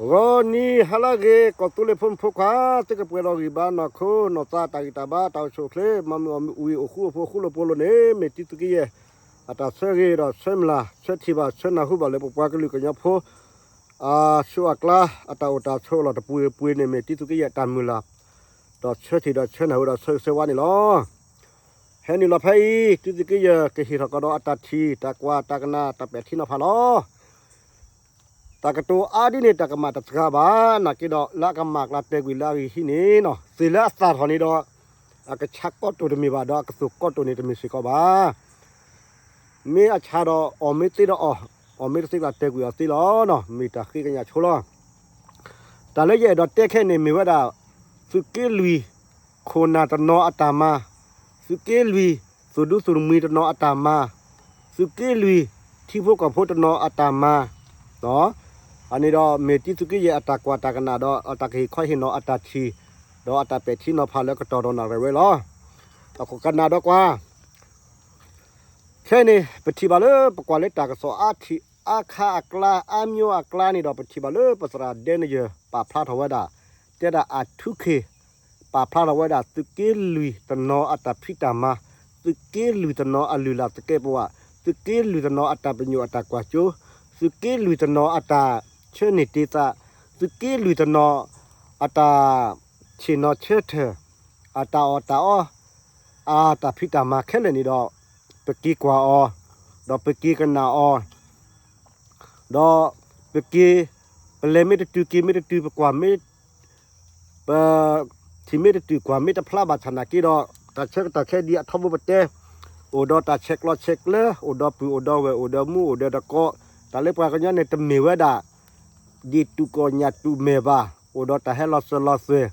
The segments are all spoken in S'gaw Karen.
ဂီၤနံၤဟါလၢအဂ့ၤ ကီၢ်သူလ့ၤဖိမုၣ်ဖိခွါ သုကပှဲၤဒီးဂံၢ်ဘါနီၢ်ခိ နီၢ်သးတၢ်ဂံၢ်တၢ်ဘါ တၢ်အိၣ်ဆူၣ်အိၣ်ချ့ မၤမုာ်အီၣ်မုာ်ဝံၤ အိၣ်ဃူအိၣ်ဖိး ဃူလိာ်ဖိးလိာ်န့ၣ် မ့ၢ်တံၤသုးက့ယဲၢ် အတၢ်ဆၢဂ့ၤဒီးဆၢမုၢ်လၢ် ဆၢထံၣ်ဘၣ်ဆၢနၢ်ဟူဘၣ်လၢပပှၤကလုာ်ကညီဖိ အစိအကျါ အတၢ်အိၣ်တၢ်ဆိးလီၢ်တပူၤပူၤန့ၣ် မ့ၢ်တံၤသုးက့ယဲၢ်အတၢ်မုၢ်လၢ် ဒီးဆၢထံၣ်ဒီးဆၢနၢ်ဟူဒီးဆၢဂ့ၤဆၢဝါန့ၣ်လီၤ. ဟဲနုာ်လီၤဖဲအံၤ တံၤသုးက့ယဲၢ်ကဟ့ၣ်ထီၣ်ကဒီးအတၢ်ထံၣ် တၢ်ကွၢ်တၢ်ကနၣ် တၢ်ပဲာ်ထံနီၤဖးလီၤ. တၢ်ကတိၤအါဒ်န့ၣ် တၢ်ကမၣ်တစှၤဘၣ် နာ်က့ဒီး လၢအကမၣ်အကျါတဲာ်ကွံာ်လၢအဂ့ၢ်ဟံးန့ၣ်နီၤ သ့ၣ်လၢအသၣ်ထီၣ်န့ၣ်ဒီး အကဆးကီၢ်တိၢ်တမ့ၢ်ဘၣ် ဒီးအကသိၣ်ကီၢ်တိၢ်န့ၣ်တမ့ၢ်စ့ၢ်ကီးဘၣ်. မ့ၢ်အဆါဒီးအီၣ်မ့ၢ်သ့ဒီးအီၣ်, အီၣ်မ့ၢ်တသ့ကျါတဲာ်ကွံာ်အီၤသ့လီၤနီၤ မ့ၢ်တၢ်ဃ့ကညးဆိလီၤ. တၢ်လၢယအဲၣ်ဒိးတဲခဲအံၤန့ၣ် မ့ၢ်ဝဲဒၣ် သုးက့လွံၢ် ခိၣ်နၢ်တနီၤအတၢ်မၤ, သုးက့လွံၢ် သူၣ်ဒူသူၣ်မှံတနီၤအတၢ်မၤ, သုးက့လွံၢ် ထံဖိကီၢ်ဖိတနီၤအတၢ်မၤ, အန့ၣ်ဒီးမ့ၢ်တံၤသုးက့ယဲၢ်အတၢ်ကွၢ်တၢ်ကနၣ်ဒီး အတၢ်ကဟ့ၣ်ခီဟ့ၣ်နီၤအတၢ်ထံၣ်, ဒီးအတၢ်ပဲာ်ထံနီၤဖးလၢကတီၢ်ဒီးနၣ်ရံၣ်ဝဲလီၤ. အဃိကနၣ်ဒီးကွၢ် ခဲအံၤန့ၣ် ပထံၣ်ဘၣ်လၢပကွၢ်လၢတၢ်ကစီၣ်အါထံၣ်အါခါအကျါ အါမျိုးအကျါန့ၣ်ဒီး ပထံၣ်ဘၣ်လၢပသရၣ်ဒဲနယၢၢ် ပာ်ဖျါထီၣ်ဝဲဒၣ် တဲဒၣ်အထူခ့ၣ် ပာ်ဖျါထီၣ်ဝဲဒၣ် သုးက့လွံၢ်တနီၤအတၢ်ဖံးတၢ်မၤ, သုးက့လွံၢ်တနီၤအလုၢ်လၢ်သကဲးပဝး, သုးက့လွံၢ်တနီၤအတၢ်ပညိၣ်အတၢ်ကွၢ်စိ, သုးက့လွံၢ်တနီၤအတၢ်ဆၢန့ၢ်တ့ၢ်သး, သုးက့လွံၢ်တနီၤ အတၢ်ဆ့ၣ်နီၤဆၢထၢၣ်, အတၢ်အီၣ်တၢ်အီ, အတၢ်ဖံးတၢ်မၤခဲလၢာ်န့ၣ်ဒီး ပက့ၤကွၢ်အီၤ, ဒီးပက့ၤကနၣ်အီၤ, ဒီးပက့ၤ, ပလဲၤမ့ၢ်တတုၤ က့ၤမ့ၢ်တတုၤ ပကွၢ်မ့ၢ်, ပထံၣ်မ့ၢ်တတုၤ ကွၢ်မ့ၢ်တဖျါဘၣ်ဆၣ်နာ်က့ဒီး တၢ်ဆၢကတီၢ်ခဲအံၤဒ်အထီဘိပတဲ, အိၣ်ဒီးတၢ်ဆဲးကျိးဆဲးကျၢ, အိၣ်ဒီးပုၢ်အိၣ်ဒီးဝဲၢ် အိၣ်ဒီးမူအိၣ်ဒီးတကိး, တၢ်လၢပှၤကညီန့ၣ်တမ့ၢ်ဝဲဒၣ် ဒ်တူၢ်ကီၢ်ညၣ်တူၢ်မဲာ်ဘၣ်, အိၣ်ဒီးတၢ်ဟဲလီၤစၢၤလီၤသွဲၣ်,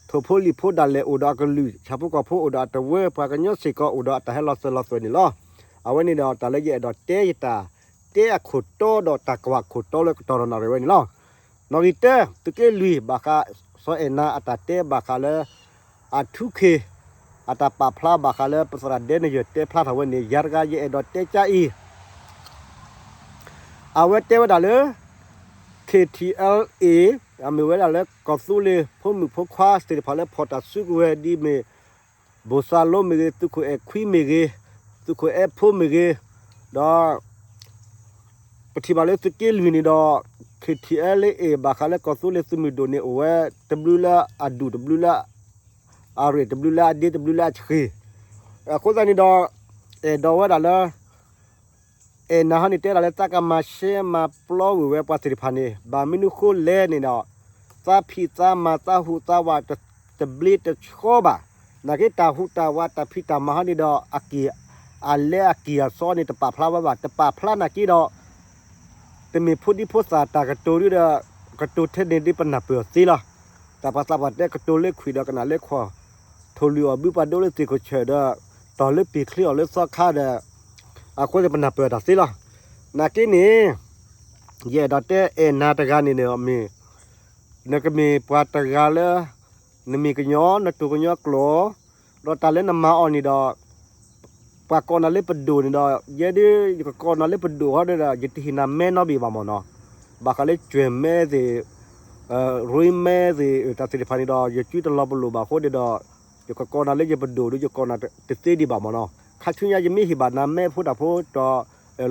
ထိၣ်ဖိလံၣ်ဖိဒၣ်လဲာ်အိၣ်ဒီးအကလုာ် ဆၣ်ဖိကီၢ်ဖိအိၣ်ဒီးအတဝၢ ပှၤကညီစ့ၢ်ကီးအိၣ်ဒီးအတၢ်ဟဲလီၤစၢၤလီၤသွဲၣ်န့ၣ်လီၤ. အဝဲန့ၣ်ဒီးတၢ်လၢယအဲၣ်ဒိးတဲယတၢ်တဲအခိၣ်တီဒီးတၢ်ကွၢ်အခိၣ်တီလၢကတီၢ်ဒီးနၣ်ရံၣ်ဝဲန့ၣ်လီၤ. နီၣ်ဂံၢ်တၢ သုးက့လွံၢ် ဘၣ်ဃး စီၤအဲၣ်နၤအတၢ်တဲဘၣ်ဃးလၢ အထူခ့ၣ် အတၢ်ပာ်ဖျါဘၣ်ဃးလၢပသရၣ်ဒဲနယၢၢ်တဲဖျါထီၣ်ဝဲန့ၣ် ယၤတဂၤယအဲၣ်ဒိးတဲကအံၤ အဝဲတဲဝဲဒၣ်လၢ KTLA အမ့ၢ်ဝဲဒၣ်လၢကီၢ်သူလ့ၤဖိမုၣ်ဖိခွါသ့ၣ်တဖၣ်လၢဖီၣ်တၢ်စုကဝဲၤဒ်မ့ၢ် ဘိၣ်စၢ်လိမ့ၢ်ဂ့ၤ, သုးခိၣ်အဲၣ်ခွံမ့ၢ်ဂ့ၤ, သုးခိၣ်အဲၣ်ဖိမ့ၢ်ဂ့ၤ, ဒီး ပထံၣ်ဘၣ်လၢသုးက့လွံၢ်န့ၣ်ဒီး KTLA ဘၣ်ဃးလၢကီၢ်သူလ့ၤသုးမုၢ်ဒိၣ်န့ၣ် အိၣ်ဝဲတဘျုးလၢအဒူၣ် တဘျုးလၢ အရ့ၣ် တဘျုးလၢအဒ့ တဘျုးလၢအဆှံ, အဃိသတးန့ၣ်ဒီး အဲၣ်ဒိးဝဲဒၣ်လၢ အဲၣ်နၤဟီန့ၣ်တဲဒၣ်လၢသးကမၤရှဲမၤပျီဝံၤဝဲပှၤသ့ၣ်တဖၣ်န့ၣ် ဘၣ်မနုၤဃိလဲၣ်န့ၣ်ဒီး သးဖံးသးမၤသးဟူးသးဝးတဘျ့တဆှီဘၣ်, နာ်က့တၢ်ဟူးတၢ်ဝးတၢ်ဖံးတၢ်မၤဟီန့ၣ်ဒီး အက့ၢ် အလဲအက့ၢ်အစီန့ၣ် တပာ်ဖျါဝဲဘၣ်, တပာ်ဖျါနာ်က့ဒီး တမ့ၢ်ဖိဒံဖိသၣ်တၢ်ကတိၤဒ်ဒီး ကတိၤထဲန့ၣ်ဒ်ပနၢ်ပၢၢ်အီၤသ့လီၤ. တၢ်ပှၤသးပှၢ်တဲကတိၤလၢခွံာ်ဒီးကနၣ်လၢခွီၣ်, ထိၣ်လွံၢ်အီၣ်ဘုပှၤဒိလၢသ့ၣ်ခိၣ်ဆၢၣ်ဒီး တီၢ်လၢပ့ၤချ့အီၤလၢသီခါဒီး အဃိသ့ၣ်ပနၢ်ပၢၢ်တၢ်သ့လီၤ. နာ်က့န့ၣ် ယအဲၣ်ဒိးတဲအဲၣ်နၤတဂၤန့ၣ်န့ၣ် မ့ၢ် နကမ့ၢ်ပှၤတဂၤလၢ နမ့ၢ်ကညီ နတိၢ်ကညီကျိာ် ဒီးတၢ်လၢနမၤအီၤန့ၣ်ဒီး ပှၤကိးနၤလၢပဒိၣ်န့ၣ်ဒီး ယဲဒၣ် ယကကိးနၤလၢပဒိၣ်ဟီဒီး ယတဟ့ၣ်နၤမဲနီတဘ့ၣ်ဘၣ်မ့ၢ်နီၤ, ဘၣ်ဃးလၢ ကၠွဲၣ်မဲသ့ၣ် ရ့မဲသ့ၣ် တၢ်သ့ၣ်တဖၣ်န့ၣ်ဒီး ယစုတလီၤပလိာ်ဘၣ်အဃိန့ၣ်ဒီး ယကကိးနၤလၢယပဒိၣ်ဒီး ယကိးနၤတသ့ဒံးဘၣ်မ့ၢ်နီၤ, ခါဆူညါယမ့ၢ်ဟ့ၣ်ဘၣ်နၤမဲဖိတၢ်ဖိဒီး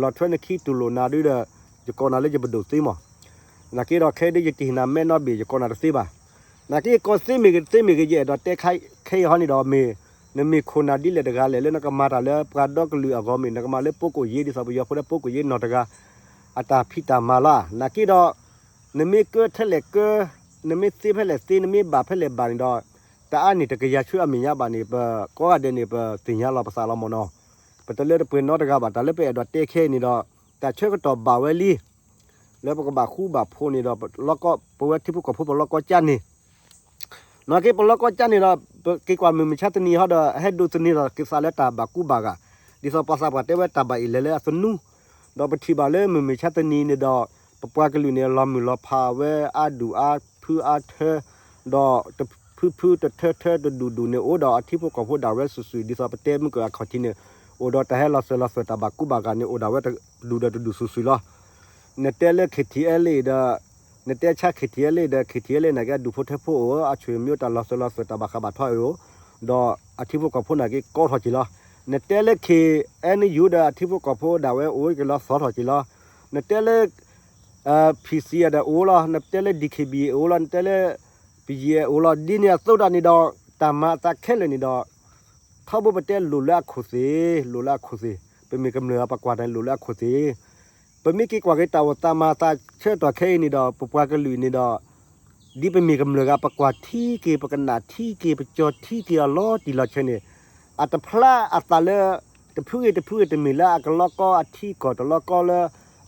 လီၤထွဲနခံတူၢ်လိာ်နၤဒီး ယကိးနၤလၢယပဒိၣ်သ့မ့ၢ်, နာ်က့ဒီးခဲအံၤဒ်ယတဟ့ၣ်နၤမဲနီတဘ့ၣ် ယကိးနၤတသ့ဘၣ်. နာ်က့ယကိးသ့မ့ၢ်ဂ့ၤတသ့မ့ၢ်ဂ့ၤ ယအဲၣ်ဒိးတဲခဲအံၤဟီန့ၣ်ဒီးမ့ၢ် နမ့ၢ်ခိၣ်နၢ်ဒ်လဲၣ်တဂၤလဲၣ် လၢနကမၤတၢ်လၢပှၤဒီကလုာ်အဂီၢ်မ့ၢ် နကမၤလၢပိကိၣ်ယ့ဒ်သိးပယီၤဖိလၢပိကိၣ်ယ့နီၢ်တဂၤ အတၢ်ဖံးတၢ်မၤလီၤ. နာ်က့ဒီး နမ့ၢ်ကၢထဲလဲၣ်ကၢ, နမ့ၢ်သ့ဖဲလဲၣ်သ့ နမ့ၢ်ဘၣ်ဖဲလဲၣ်ဘၣ်န့ၣ်ဒီး တအါန့ၢ်တကယၤဆူအမဲာ်ညါဘၣ်န့ၣ် ပကိးဂၤဒဲးန့ၣ် ပသ့ၣ်ညါလီၤပသးလီၤမ့ၢ်နီၤ, ပတလၢတပှဲၤနီတဂၤဘၣ်. တၢ်လၢပအဲၣ်ဒိးတဲခဲအံၤန့ၣ်ဒီး တၢ်ဆၢကတီၢ်ဘၣ်ဝဲလံ လၢပကဘၣ်ဃူဘၣ်ဖိးန့ၣ်ဒီး ပဝဲထံဖိကီၢ်ဖိပလီၢ်ကီၢ်ကၠၢန့ၣ် နာ်က့ပလီၢ်ကီၢ်ကၠၢန့ၣ်ဒီး ပက့ၤကွၢ်မုၢ်မဆါတနံၤဟီဒီး ဟဲဒိးသန့ၤဒီးက့ၤသးလၢတၢ်ဘၣ်ကူဘၣ်ဂာ်, ဒ်သိးပှၤသးပှၢ်တဲဝဲတၢ်ဘၣ်အံၣ်လဲၤလၢအသနူ, ဒီးပထံၣ်ဘၣ်လၢမုၢ်မဆါတနံၤန့ၣ်ဒီး ပပှၤကလုာ်န့ၣ် လီၤမုၢ်လီၤဖးဝဲအါဒူၣ်အါဖုအါထၢ, ဒီးတဖုဖုတထၢထၢတဒူၣ်ဒူၣ်န့ၣ် အိၣ်ဒီးအထံဖိကီၢ်ဖိဒၣ်ဝဲစုာ်စုာ် ဒ်သိးပတဲမုၢ်ကၢၢ်အခီၣ်ထံးန့ၣ် အိၣ်ဒီးတၢ်ဟဲလီၤစၢၤလီၤသွဲၣ်တၢ်ဘၣ်ကူဘၣ်ဂာ်န့ၣ် အိၣ်ဒၣ်ဝဲတဒူၣ်ဒီးတဒူၣ်စုာ်စုာ်လီၤ. နတဲလၢ KTLA ဒီး နတဲဆါ KTLA ဒီး KTLA နာ်က့ အဒူၣ်ဖိထၢဖိအိၣ် အဆွေမျိုး တၢ်လီၤစၢၤလီၤသွဲၣ် တၢ်ဘၣ်ဃးဘၣ်ထီၣ်အိၣ်, ဒီးအထံဖိကီၢ်ဖိနာ်က့ကီထီၣ်က့ၤလီၤ. နတဲလၢ KNU ဒီးအထံဖိကီၢ်ဖိဒၣ်ဝဲအိၣ်က့ၤလီၤ သီထီၣ်က့ၤလီၤ. နတဲလၢ PC ဒီးအိၣ်လီၤ, နတဲလၢ DKBA အိၣ်လီၤ, နတဲလၢ ပယဲၢ်အိၣ်လီၤ. ဒ်န့ၣ်အသိးတၢ်န့ၣ်ဒီး တၢ်မၤအသးခဲလၢာ်န့ၣ်ဒီး ထီဘိပတဲလိၣ်လၢအခိၣ်သ့ၣ်, လိၣ်လၢအခိၣ်သ့ၣ်, ပမ့ၢ်ကမျၢၢ်အပကွၢ်တၢ်န့ၣ်လိၣ်လၢအခိၣ်သ့ၣ်. ပမ့ၢ်က့ၤကွၢ်က့ၤတၢ်အိၣ်သးမၤအသးဆၢကတီၢ်ခဲအံၤန့ၣ်ဒီး ပပှၤကလုာ်န့ၣ်ဒီး ဒ်ပမ့ၢ်ကမျၢၢ်ဂၤ ပကွၢ်ထံက့ၤ ပကနၣ်ထံက့ၤ ပကၠီထံက့ၤအလီၤတံၢ်လီၤဆဲးန့ၣ် အတဖျါအသးလၢ တဖုဂ့ၤတဖုဂ့ၤ တမ့ၢ်လၢအကလီကီအထံကီၢ် တလီကီလၢ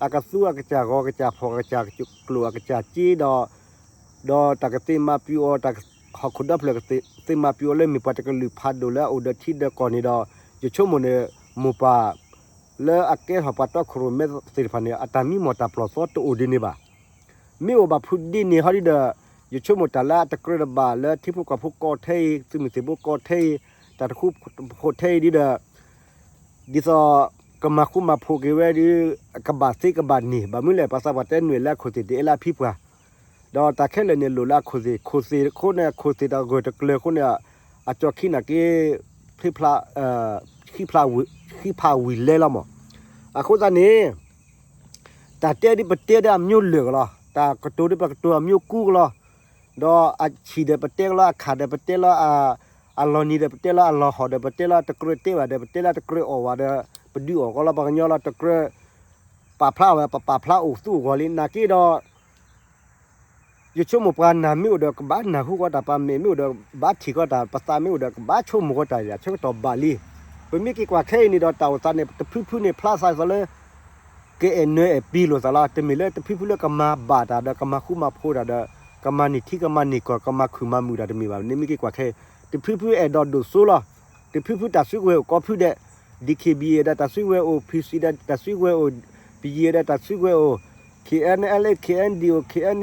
အကသူအကစၢ်ဂီၤ ကစၢ်ဖီၣ် ကစၢ်ကျိၣ် အကစၢ်စ့ဒီး ဒီးတၢ်ကသ့မၤပျူၤအီၤ တၢ်ဟီၣ်ခိၣ်ဒီဖျၢၣ်ကသ့မၤပျူၤအီၤလၢ မ့ၢ်ပှၤတကလုာ်ဖးဒိၣ်လၢအအိၣ်ဒီးထံဒီးကီၢ်န့ၣ်ဒီး ယဆိကမိၣ်န့ၣ် မိၢ်ပၢ်လၢအကဲထီၣ်ပှၤတီခိၣ်ရိၣ်မဲသ့ၣ်တဖၣ်န့ၣ် အတၢ်မံမီၢ်တၢ်ပျီၢ်သီတအိၣ်ဒ်န့ၣ်ဘၣ်. မ့ၢ်အိၣ်ဘၣ်ဖုးဒ်န့ၣ်ဟီဒ်ဒီး ယဆိကမိၣ်တၢ်လၢအတကြၢးတဘၣ်လၢထံဖိကီၢ်ဖိကီထဲအံၤ သုးမုၢ်သံၣ်ဘိကီထဲအံၤ တၢ်တဃူဖိထဲအံၤဒ်ဒီး ဒ်သိး ကမၤဃူမၤဖိးက့ၤဝဲဒီး ကဘၣ်သ့ကဘၣ်န့ၢ် ဘၣ်မနုၤလဲၣ် ပှၤသးပှၢ်တဲနွဲၣ်လၢအခိၣ်သ့ၣ် တအဲၣ်လၢအဖံပှၢ် ဒီးတၢ်ခဲလၢာ်န့ၣ်လိၣ်လၢအခိၣ်သ့ၣ်, ခိၣ်သ့ၣ်အဃိန့ၣ် ခိၣ်သ့ၣ်တဂၢၢ်တကျၢၤအဃိန့ၣ် အကၠီခံနာ်က့ ဃံဖးဝံၤလဲလီၤမး. အဃိသတးန့ၣ် တၢ်တဲဒ်ပတဲဒ်အမျိုးလၢာ်ကလီၤ, တၢ်ကတိၤဒ်ပကတိၤအမျိုးကူကလီၤ, ဒီးအဆံၣ်ဒီးပတဲကလီၤ, အခၣ်ဒီးပတဲလီၤ, အလီၤနံၤဒီးပတဲလီၤ, အလီၤဟီၣ်ဒီးပတဲလီၤ, တကြၢးတဲဘၣ်ဒီးပတဲလီၤ, တကြၢးအီၣ်ဘၣ်ဒီး ပဒုးအီၣ်ကီလီၤ, ပှၤကညီလီၤ, တကြၢးပာ်ဖျါဝဲ ပပာ်ဖျါအိၣ်သူၣ်အိၣ်ဂီၢ်လံ. နာ်က့ဒီး ယဆိကမိၣ်ပှၤနၢ်မ့ၢ်အိၣ်ဒီးကဘၣ်နၢ်ဟူဃီတၢ်, ပှၤမဲာ်မ့ၢ်အိၣ်ဒီးဘၣ်ထံၣ်ဃီတၢ်, ပသးမ့ၢ်အိၣ်ဒီးကဘၣ်ဆိကမိၣ်ဃီတၢ် အဆၢကတီၢ်ဘၣ်လံ. ပမ့ၢ်က့ၤကွၢ်ခဲအံၤန့ၣ်ဒီး တၢ်အိၣ်သးန့ၣ် တဖုဖုန့ၣ် ဖျါသးဒ်သိးလၢ ကအဲၣ်နၢၤအဲၣ်ပံၤလိာ်သးလီၤ. တမ့ၢ်လၢတဖုဖုလၢကမၤဘၣ်တၢ်ဒီး ကမၤဃူမၤဖိးတၢ်ဒီး ကမၤန့ၢ်ထံကမၤန့ၢ်ကီၢ် ကမၤခုၣ်မၤမုာ်တၢ်တမ့ၢ်ဘၣ်. နမ့ၢ်က့ၤကွၢ်ခဲအံၤ တဖုဖုအဲၣ်ဒိးဒိၣ်စိလီၤ. တဖုဖုတၢ်စုကဝဲၤအိၣ်ကိးဖုဒဲး, DKBA ဒီးတၢ်စုကဝဲၤအိၣ်, PC ဒီးတၢ်စုကဝဲၤအိၣ်, ပယဲၢ်ဒီးတၢ်စုကဝဲၤအိၣ်, KNLA, KNDO, KN,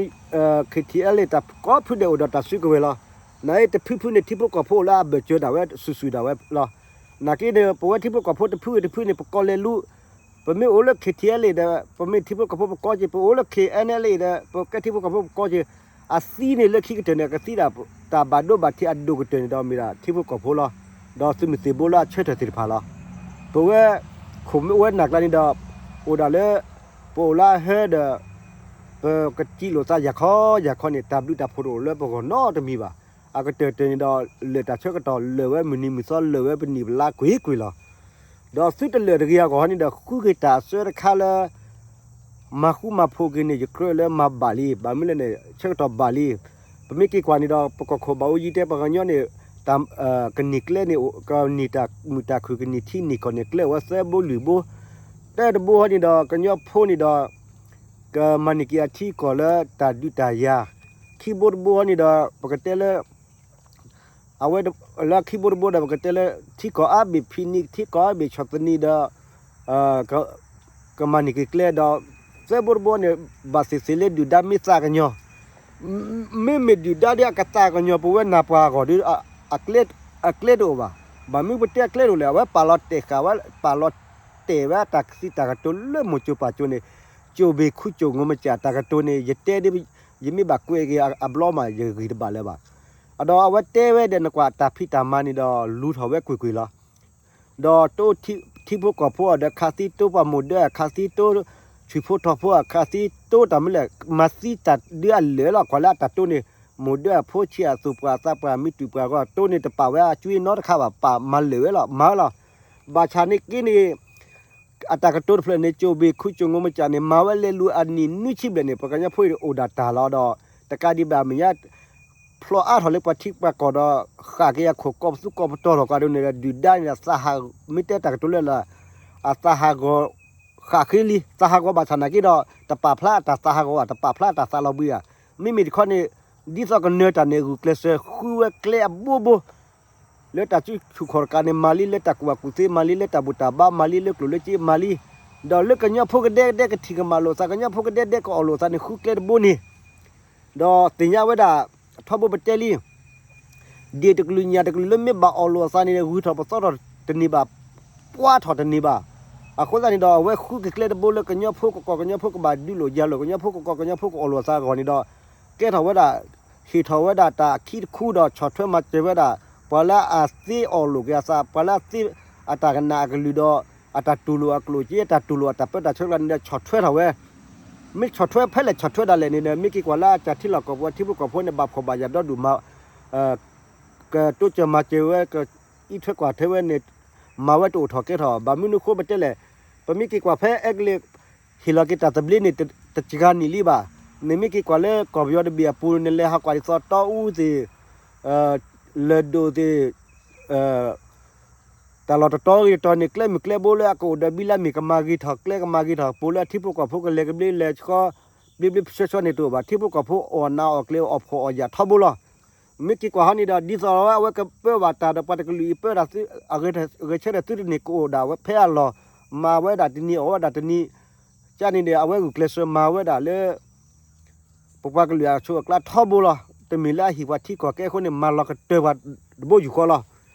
KTLA တၢ်ကိးဖုဒဲးအိၣ်ဒီးတၢ်စုကဝဲၤလီၤ. နာ်အံၤတဖုဖုန့ၣ် ထံဖိကီၢ်ဖိအိၣ်လၢအဘၢၣ်စၢၤဒၣ်ဝဲ စုာ်စုာ်ဒၣ်ဝဲလီၤ. နာ်က့ဒီး ပဝဲထံဖိကီၢ်ဖိတဖုဂ့ၤတဖုန့ၣ် ပကိးလဲၤလူ ပမ့ၢ်အိၣ်လၢ KTLA ဒီး ပမ့ၢ်ထံဖိကီၢ်ဖိပကိးက့ၤ, ပအိၣ်လၢ KNLA ဒီး ပကဲထံဖိကီၢ်ဖိပကိးက့ၤ, အသံန့ၣ်လၢခံကတၢၢ်န့ၣ် အကသံဒၣ်တၢ်ဘၣ်ဒိဘၣ်ထံးအဒိၣ်ကတၢၢ်န့ၣ်ဒီးမ့ၢ်ဒၣ်ထံဖိကီၢ်ဖိလီၤ. ဒီးသုးမုၢ်သံၣ်ဘိလၢအဆၢထၢၣ်သ့ၣ်တဖၣ်လီၤ. ပဝဲ ခိၣ်မ့ၢ်ဝဲနၢ်ကျါန့ၣ်ဒီး အိၣ်ဒၣ်လၢ ပအိၣ်လၢအဟၢဒီး ပကစံးလိာ်သးယၤခီယၤခီန့ၣ် တၢ်ဘျုးတၢ်ဖှိၣ်တအိၣ်လၢပဂီၢ်နီတမံၤဘၣ်. အကတၢၢ်တၢၢ်န့ၣ်ဒီး လၢာ်တၢ်ဆၢကတီၢ် လၢာ်ဝဲမုၢ်နံၤမုၢ်သီ လၢာ်ဝဲပနံၣ်ပလါကွ့ၢ်ကွ့ၢ်လီၤ. ဒီးသုတလၢာ်တဂ့ၤအဂီၢ်န့ၣ်ဒီး ဃုက့ၤတၢ်အစၢတခါလၢ မၤဃူမၤဖိးက့ၤန့ၣ် ယကြၢးလၢမၤဘၣ်လံ, ဘၣ်မနုၤလဲၣ်န့ၣ် ဆၢကတီၢ်ဘၣ်လံ. ပမ့ၢ်က့ၤကွၢ်န့ၣ်ဒီး ပကီၢ်ခိၣ်ဘၣ်အိၣ်ယံၤတဲ ပှၤကညီန့ၣ် တၢ် ကန့ၢ်ကျဲန့ၣ် ကန့ၢ်တၢ်မုာ်တၢ်ခုၣ် ကန့ၢ်ထံန့ၢ်ကီၢ်န့ၣ် ကျဲအိၣ်ဝဲသၢဘိလွံၢ်ဘိ, တၢတဘိဟီန့ၣ်ဒီး ကညီဖိန့ၣ်ဒီး ကမၤန့ၢ်က့ၤအထံအကီၢ်လၢတၢ်ဒုးတၢ်ယၤ, ခံဘိတဘိဟီန့ၣ်ဒီး ပကတဲလၢ အဝဲလၢခံဘိတဘိဒီး ပကတဲလၢ ထံကီၢ်အါဘ့ၣ်ဖံးနံၤ ထံကီၢ်အါဘ့ၣ်ဆီၣ်သနံးဒီး ကမၤန့ၢ်က့ၤကျဲဒီး သၢဘိတဘိန့ၣ် ဘၣ်သ့ၣ်သ့ၣ်လၢဒုၣ်ဒါမ့ၢ်သးကညီၤ, မ့မ့ၢ်ဒုၣ်ဒါဒီးအကသးကညီၤ ပဝဲနၢ်ပှၤအဂီၢ်ဒီး အကျဲတအိၣ်ဘၣ်. ဘၣ်မနုၤပတဲအကျဲတအိၣ်လဲၣ်, အဝဲပာ်လီၤတဲာ်ဃာ်ဝဲ ပာ်လီၤတဲာ်ဝဲတၢ်ကသံၣ်တၢ်ကတိၤလၢမိၢ်စိၤပၢ်စိၤန့ၣ် ကၠိၣ်ဘ့ၣ်ခူကၠိၣ်ငိမစၢ် တၢ်ကတိၤန့ၣ် ယတဲဒ် ယမ့ၢ်ဘၣ်ကွဲးက့ၤအဘျီမး ယဂ့ၤတဘၣ်လၢၤဘၣ်. အဒီးအဝဲတဲဝဲဒီးနကွၢ်တၢ်ဖံးတၢ်မၤန့ၣ်ဒီး လူၤထီၣ်ဝဲကွ့ၢ်ကွ့ၢ်လီၤ. ဒီးတိထံဖိကီၢ်ဖိအီၤဒီး ခးသံတိပှၤမိၢ်ဒၢအီၤ ခးသံတိ ဆံၣ်ဖိထီၣ်ဖိအီၤ ခးသံတိတၢ်မနုၤလဲၣ် မၤသံတၢ်ဒုးအလၢာ်လီၤ. ကွၢ်လၢအတၢ်တိန့ၣ် မိၢ်ဒၢအဖိဆံးအသူၣ်ပှၢ်သးပှၢ် မံတူၢ်ပှၢ်ဂီၢ် တိန့ၣ်တပာ်ဝဲအကွံနီတခါဘၣ် ပာ်မၤလၢာ်ဝဲလီၤ မၤလီၤ. ဘၣ်ဆၣ်န့ၣ်က့န့ၣ် အတၢ်ကတိၤတဖျၢၣ်န့ၣ် ကၠိၣ်ဘ့ၣ်ခူကၠိၣ်ငိမစၢ်န့ၣ် မၤဝဲလဲၤလူၤအနံၣ်နွံဆံဘျဲၣ်န့ၣ် ပှၤကညီဖိအံၤအိၣ်ဒၣ်တၢ်လီၤဒီး တကးဒံးဘၣ်မဲာ်ညါ ဖျိးအါထီၣ်လၢပှၤထံပှၤကီၢ်ဒီး ဃၣ်က့ၤအခိၣ်ကိးပသူကိးပတီၤထီၣ်ကဒီးန့ၣ်ဒီး ဒုၣ်ဒါန့ၣ် မ့ၢ်တဲတၢ်ကတိၤလၢလၢ အသးဟးဂီၤ ဃၣ်ဃ့လံ သးဟးဂီၤဘၣ်ဆၣ်နာ်က့ဒီး တပာ်ဖျါအတၢ်သးဟးဂီၤဘၣ် တပာ်ဖျါအတၢ်သးလီၤဘှံးဧါ. မ့မ့ၢ်တခီန့ၣ် ဒ်သိးကနၢၤတၢ်န့ၣ် ဂုာ်ကျဲးစၢးဃုဝဲကျဲအဘိဘိ လၢတၢ်စုဆူၣ်ခီၣ်တကးန့ၣ် မၤလံ လၢတၢ်ကူၣ်ဘၣ်ကူၣ်သ့မၤလံ လၢတၢ်ဘူၣ်တၢ်ဘါမၤလံ လၢကျိၣ်လၢစ့မၤလံ, ဒီးလၢကညီဖိကဒဲကဒဲကထံၣ်ကမၣ်လိာ်သး ကညီဖိကဒဲကဒဲကအီၣ်လိာ်သးန့ၣ် ဃုကျဲတဘိန့ၣ် ဒီးသ့ၣ်ညါဝဲဒၣ် ထီဘိပတဲလံ ဒ့ၣ်တကလုာ်ညၣ်တကလုာ်လၢမ့ၢ်ဘၣ်အီၣ်လိာ်အသးန့ၣ် ဂုၤထီၣ်ပသီထီၣ်တန့ၢ်ဘၣ်, ပှၢ်ထီၣ်တန့ၢ်ဘၣ်. အဃိသတးန့ၣ်ဒီး အဝဲဃုက့ၤကျဲတဘိလၢကညီဖိကကိး ကညီဖိကဘၣ်ဒုးလိာ်ယၤလိာ် ကညီဖိကကိး ကညီဖိကအိၣ်လိာ်သးအဂီၢ်န့ၣ်ဒီး ကဲထီၣ်ဝဲဒၣ် ဟ့ၣ်ထီၣ်ဝဲဒၣ်တၢ်ခံတခူဒီး ဆီၣ်ထွဲမၤစၢၤဝဲဒၣ် ပှၤလၢအသ့အီၣ်လိာ်က့ၤအသး ပှၤလၢအသ့အတၢ်ကနၣ်အကလုၢ်ဒီး အတၢ်တူၢ်လိာ်အကျိၣ်စ့ တၢ်တူၢ်လိာ်အတၢ်ပၢတၢ်ဆှၢကျါန့ၣ်ဒီး ဆီၣ်ထွဲထီၣ်ဝဲ မ့ၢ်ဆီၣ်ထွဲဖဲလဲၣ်ဆီၣ်ထွဲဒၣ်လဲာ်န့ၣ်ဒီး မ့ၢ်က့ၤကွၢ်လၢအကၢ်ထံလီၢ်ကီၢ်ပူၤ ထံဖိကီၢ်ဖိန့ၣ် ဘၣ်ဖှီၣ်ဘၣ်ယာ်ဒီဒူၣ်မး ကတိစၢၤမၤစၢၤဝဲ ကအံးထွဲကွၢ်ထွဲဝဲန့ၣ် မၤဝဲတအိၣ်ထီၣ်ကဲထီၣ် ဘၣ်မနုၤအဃိပတဲလဲၣ် ပမ့ၢ်က့ၤကွၢ်ဖဲအဲကလံး ဟ့ၣ်လီၤက့ၤတၢ်သဘျ့န့ၣ် တစှၤနံၣ်လံဘၣ်. နမ့ၢ်က့ၤကွၢ်လၢကီၢ်ပယီၤတဘ့ၣ်အပူၤ နလဲၤဟးကွၢ်ဒ်သိးတီအူသ့ၣ် လၢၢ်ဒိၣ်သ့ၣ် တၢ်လီၢ်တတီၤဂ့ၤတတီၤန့ၣ် ကျဲမုၢ်ကျဲဘိလၢအကအိၣ်ဒီးဘံလၢမ့ၢ်ကမၤဂ့ၤထီၣ် ကျဲကမၤဂ့ၤထီၣ် ပူၤလၢအထံဖိကီၢ်ဖိကလဲၤကဘျ့လဲၤဆှီ ဘျ့ဘျ့ဆှီဆှီန့ၣ်တအိၣ်ဘၣ် ထံဖိကီၢ်ဖိအီၣ်နးအီၣ်ကျဲအီၣ်ဖှီၣ်အီၣ်ယာ်ထီဘိလီၤ. မ့ၢ်က့ၤကွၢ်ဟီန့ၣ်ဒီး ဒ်သိးအဝဲကပၢဘၣ်တၢ်ဒီးပှၤတကလုာ်အံၤပၢတၢ် အဂဲၤဆၢထၢၣ်သုတန့ၢ်ကအိၣ်ဒၣ်ဝဲဖဲအလီၢ် မၤဝဲဒၣ်တနံၤအီၣ်ဝဲဒၣ်တနံၤ ကန့ၣ်ဒီး အဝဲဂုာ်ကျဲးစၢးမၤဝဲဒၣ်လၢ ပပှၤကလုာ်အဆိးအကျါထီဘိလီၤ. တမ့ၢ်လၢအဟ့ၣ်ပှၤထံကီၢ်ကဲအဃိန့ၣ် မၤလီၤကတၢၢ်ပှၤတဘိယူၢ်ဃီလီၤ.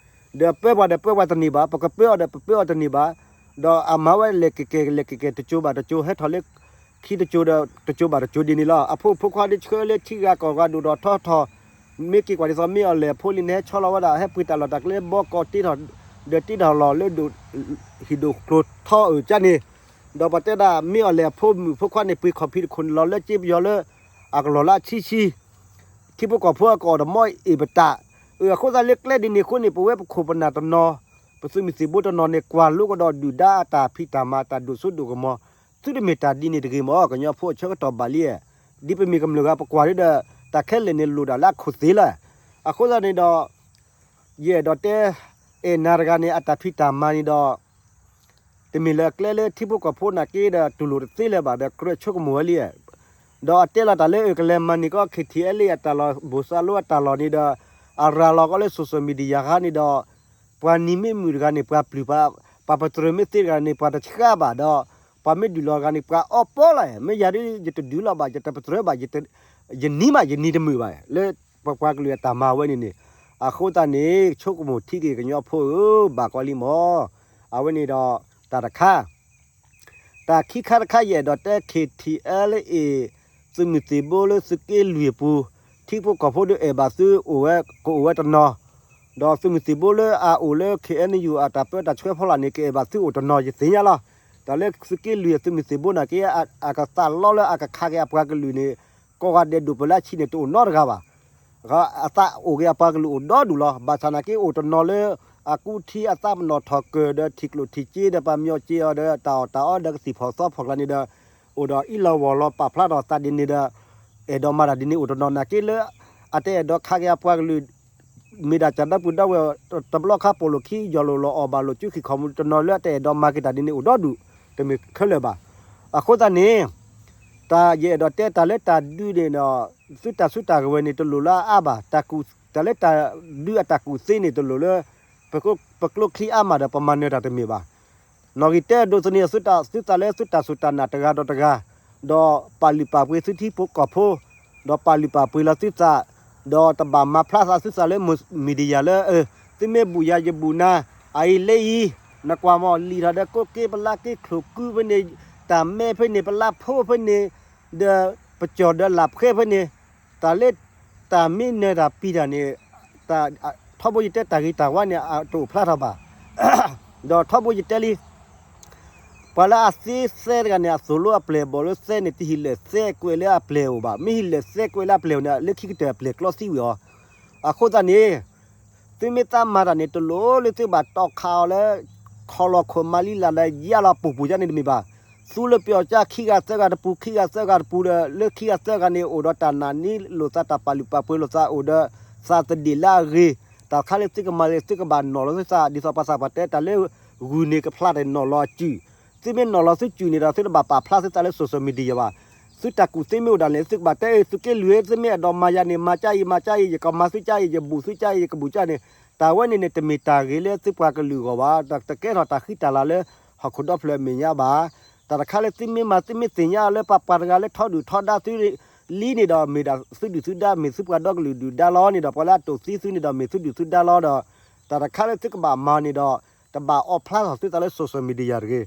ဒီးပၢပှၤဒီးပၢပှၤတန့ၢ်ဘၣ် ပကပၢအီၤဒီးပပၢအီၤတန့ၢ်ဘၣ်. ဒီးအမၤဝဲလဲၤကကဲၤလဲၤကကဲၤ တစိၤဘၣ်တစိၤ ဟဲထီၣ်လၢ ခံတစိၤဒီးတစိၤဘၣ်တစိၤဒ်န့ၣ်လီၤ. အဖိဖိခွါဒ်ဆှၢလၢထံဂၤကီၢ်ဂၤဒိၣ်ထီၣ်ထီထီၣ် မ့ၢ်က့ၤကွၢ်ဒ်သိးမ့ၢ်အီၤလဲၣ်အဖိလံန့ၣ် ဟဲဆီလီၤဝဲဒၣ် ဟဲပှ့ၤတၢ်လီၢ်တၢ်ကျဲဘီကီးတ့ထီၣ် ဒီးတ့ထီၣ်လီၢ်လၢဒိၣ် ဟံၣ်ဒိၣ်ကျိၤထီအုၣ်ကန့ၣ် ဒီးပှၤတဲဒၣ်မ့ၢ်အီၤလဲၣ်အဖိမုၣ်ဖိခွါန့ၣ် ပှ့ၤခီၣ်ဖံးတခိၣ်န့ၣ်လီၤလၢကၠ့ပယီၤလၢ အကလီၢ်လၢအဆံဆံ ထံဖိကီၢ်ဖိအကအီၣ်ဒီးမီအ့ၣ်ပတၢ် အဃိသတးလၢကျဲဒ်န့ၣ်အဃိန့ၣ် ပဝဲပခိၣ်ပနၢ်တနီၤ ပသုးမုၢ်သံၣ်ဘိတနီၤန့ၣ် ကွၢ်လိကဒီးဒုၣ်ဒါအတၢ်ဖံးတၢ်မၤတၢ်ဒိၣ်စိဒိၣ်ကမီၤ သုတမ့ၢ်တၢ်ဒ်န့ၣ်တဂ့ၤမီၤ ကညီဖိအဆၢကတီၢ်ဘၣ်လံ ဒ်ပမ့ၢ်ကမျၢၢ်ဂၤပကွၢ်ဒ်ဒီး တၢ်ခဲလၢာ်န့ၣ်လိၣ်ဒၣ်လၢအခိၣ်သ့လီၤ. အဃိသတးန့ၣ်ဒီး ယအဲၣ်ဒိးတဲ အဲၣ်နၤတဂၤန့ၣ် အတၢ်ဖံးတၢ်မၤန့ၣ်ဒီး တမ့ၢ်လၢကျဲလၢထံဖိကီၢ်ဖိနာ်က့ဒီး တူၢ်လိာ်တသ့လၢၤဘၣ်ဒီး ကြၢးဆိကမိၣ်ဝဲလံ. ဒီးအတဲလီၤတၢ်လၢအကလဲၤမၤန့ၢ်ကီး ခ့ထံအဲလ့အတၢ်လီၢ် ဘိၣ်စၢ်လိအတၢ်လီၢ်န့ၣ်ဒီး အရၤလီၤကီးလၢ social media ဃါန့ၣ်ဒီး ပှၤနံၤမ့ၢ်မုာ်တဂၤန့ၣ် ပှၤပျုၢ်ပှၤ ပှၤပတြၢၤမ့ၢ်သ့တဂၤန့ၣ် ပှၤတဆှၢဘၣ်ဒီး ပှၤမ့ၢ်ဒုးလီၤတဂၤန့ၣ် ပှၤအီပီလီၤ. မ့ၢ်ယၤဒ်ယတဒုးလီၤဘၣ် ယတပတြၢၤဘၣ် ယနံၤမးယနံၤတမုာ်ဘၣ် လၢပပှၤကလုာ်အတၢ်မၤဝဲန့ၣ်န့ၣ် အဃိသတးန့ၣ် ဆိကမိၣ်ထံက့ၤကညီဖိဧၢ ဘၣ်ကီလံမီၤ. အဝဲန့ၣ်ဒီး တၢ်တခါ တၢ်ခံခါတခါ ယအဲၣ်ဒိးတဲ ခ့ထံအဲလ့ သုးမုၢ်သံၣ်ဘိလၢသုးက့လွံၢ်အပူၤ ထံဖိကီၢ်ဖိဒီးအဲၣ်ဘၣ်သုအိၣ်ဝဲ ကအိၣ်ဝဲတနီၤ ဒီးသုးမုၢ်သံၣ်ဘိလၢအအိၣ်လၢ ခ့အဲနယူၣ် အတၢ်ပၢတၢ်ဆှၢဖီလာ်န့ၣ် ကအဲၣ်ဘၣ်သုအိၣ်တနီၤ ယသ့ၣ်ညါလီၤ. တၢ်လၢသုးက့လွံၢ်သုးမုၢ်သံၣ်ဘိနာ်က့ အကသးလီလၢအကခးက့ၤအပှၤကလုာ်န့ၣ် ကိးဂၤဒဲးဒိၣ်ပၢၢ်လၢအဆံးန့ၣ် တအိၣ်နီတဂၤဘၣ် အသးအိၣ်က့ၤအပှၤကလုာ်အိၣ်ဒီဒူၣ်လီၤ. ဘၣ်ဆၣ်နာ်က့အိၣ်တနီၤလၢ အကူထံအသးပနီၣ်ထီၣ်ကၢၢ်ဒီးထံၣ်ကျိၣ်ထံၣ်စ့ဒီး ပှၤမၠီၣ်စ့အီၤဒီးတၢ်အီၣ်တၢ်အီဒီးကသံၣ်ဖီၣ်သီဖီၣ်ကျါန့ၣ်ဒီး အိၣ်ဒီးအ့ၣ်လီၤဝီၢ်လီၤပာ်ဖျါထီၣ်သးဒ်န့ၣ်ဒီး အဲၣ်ဒိးမၤတၢ်ဒ်န့ၣ်အိၣ်တနီၤနာ်က့လၢ အတအဲၣ်ဒိးခးက့ၤအပှၤကလုာ် မ့ၢ်ဒၣ်ကၢ်ဒီပုၢ်ဒီဝဲၢ် တဘျီခါပိာ်လိာ်ခံ ယီၢ်လိာ်လီၤအီၣ်ဘၣ်လိာ်စုခံခီမူၤတနီၤလၢအတအဲၣ်ဒိးမၤက့ၤတၢ်ဒ်န့ၣ်အိၣ်ဒီဒူၣ် တမ့ၢ်ခဲလၢာ်ဘၣ်. အဃိသတးန့ၣ် တၢ်ယအဲၣ်ဒိးတဲတၢ်လၢတၢ်ဒုးန့ၣ်ဒီး သုတၢ်စုတၢ်ကဝဲၤန့ၣ်တလိၣ်လၢအအါဘၣ်. တၢ်ကူၣ် တၢ်လၢတၢ်ဒုးအတၢ်ကူၣ်သ့န့ၣ်တလိၣ်လၢ ပကျိချံအါမးဒီးပမၤနၢၤတၢ်တမ့ၢ်ဘၣ်. နီၣ်ဂံၢ်တဲဒိးသန့ၤသုတၢ် သုသးလၢသုတၢ်စူၢ်တၢ်နာ်တဂၤဒီးတဂၤ, ဒီးပာ်လုၢ်ပာ်ပှ့ၤသုထံဖိကီၢ်ဖိ, ဒီးပာ်လုၢ်ပာ်ပှ့ၤလီၤသုသး, ဒီးတဘၣ်မၤဖျါသးသုသးလၢ media လၢ သုမ့ၢ်ဘူၣ်ယၤယဘူၣ်နၤ, အအံၤလၢအံၤ, နကွၢ်မီၢ်လံာ်ထီၣ်ဒီးကိးက့ပလါက့ချိၣ်ကုဖဲန့ၣ်, တၢ်မဲဖဲန့ၣ် ပလါဖိဖဲန့ၣ်, ဒီးပကၠီၣ်ဒီးလၢ်ဖှဲဖဲန့ၣ်, တၢ်လၢ တၢ်မ့ၢ်နၢၤတၢ်ပံာ်တၢ်န့ၣ်, ထီဘိယတဲတၢ်ဂ့ၤတၢ်ဝါန့ၣ် အတအိၣ်ဖျါထီၣ်ဘၣ်. ဒီးထီဘိယတဲလံ, ပှၤလၢအသ့သဲတဂၤန့ၣ် အသိၣ်လိအပျဲၢ်ဘီၣ်လၢသဲန့ၣ် တဟံးလဲၣ်သဲကွဲးလၢအပျဲၢ်အိၣ်ဘၣ်. မ့ၢ်ဟံးလဲၣ်သဲကွဲးလၢအပျဲၢ်အိၣ်န့ၣ် လၢခံကတၢၢ်အပျဲၢ်ကျီသံဝံၤအီၤ. အဃိသတးန့ၣ် သုမ့ၢ်သးမၤတၢ်န့ၣ် တလိၣ်လၢသုဘၣ်တီၣ်ခးအီၤလၢ ခီၣ်လီၢ်ခိၣ်မၤလံလၢ်လၢ်ယါလီၤပူၤပူၤယါန့ၣ်တမ့ၢ်ဘၣ်. သူလၢပျီၢ်ကၠၢ်ခံဂၤသၢဂၤတပူၤ ခံဂၤသၢဂၤတပူၤဒီး လၢခံဂၤသၢဂၤန့ၣ် အိၣ်ဒီးတၢ်နာ်န့ၢ်လိာ်သး တၢ်ပာ်လုၢ်ပာ်ပှ့ၤလိာ်သး အိၣ်ဒီးသးသဒ့ၣ်လၢအဂ့ၤ, တၢ်တခါလၢသုကမၤလၢသုကဘၣ်နီၣ်လီၤသုသး ဒ်သိးပှၤသးပှၢ်တဲ တၢ်လၢဂုၢ်န့ၣ်ကဖျါတၢ်နီၣ်လီၤအစုၣ်, သုမ့ၢ်နီၣ်လီၤသုစုၣ်န့ၣ်ဒီး သုတဘၣ်ပာ်ဖျါသုသးလၢ social media ဘၣ်. သုတၢ်ကူၣ်သ့မ့ၢ်အိၣ်ဒၣ်လဲာ် သုကဘၣ်တဲအၢ သုးက့လွံၢ် သုမ့ၢ်အဲၣ်ဒိးမၤယၤန့ၣ် မၤကၠၢ်အံၤ မၤကၠၢ်အံၤ ယကမၤသုကၠၢ်အံၤ ယဘူၣ်သုကၠၢ်အံၤ ယကဘူၣ်ကၠၢ်န့ၣ် တၢ်ဝဲန့ၣ်န့ၣ် တမ့ၢ်တၢ်ဂ့ၤလၢသုပှၤကလုာ်အဂီၢ်ဘၣ်, တၢ်တကဲထီၣ်တၢ်ဃံတၢ်လၤလၢဟီၣ်ခိၣ်ဒီဖျၢၣ်အမဲာ်ညါဘၣ်. တၢ်တခါလၢသုမ့ၢ်မၤ သုမ့ၢ်သ့ၣ်ညါလၢပှၤပှၤတဂၤလၢထီဒုၣ်ထီဒါသုလံန့ၣ်ဒီး မ့ၢ်ဒၣ်သုဒုၣ်သုဒါ မ့ၢ်သုပှၤဒီကလုာ်ဒုၣ်ဒါလီၤန့ၣ်ဒီး ပှၤလၢအတိၢ်သံသုန့ၣ်ဒီး မ့ၢ်သုဒုၣ်သုဒါလီၤဒီး တၢ်တခါလၢသုကဘၣ်မၤန့ၣ်ဒီး တဘၣ်အီၣ်ဖျါထီၣ်သုသးလၢ social media တဂ့ၤ.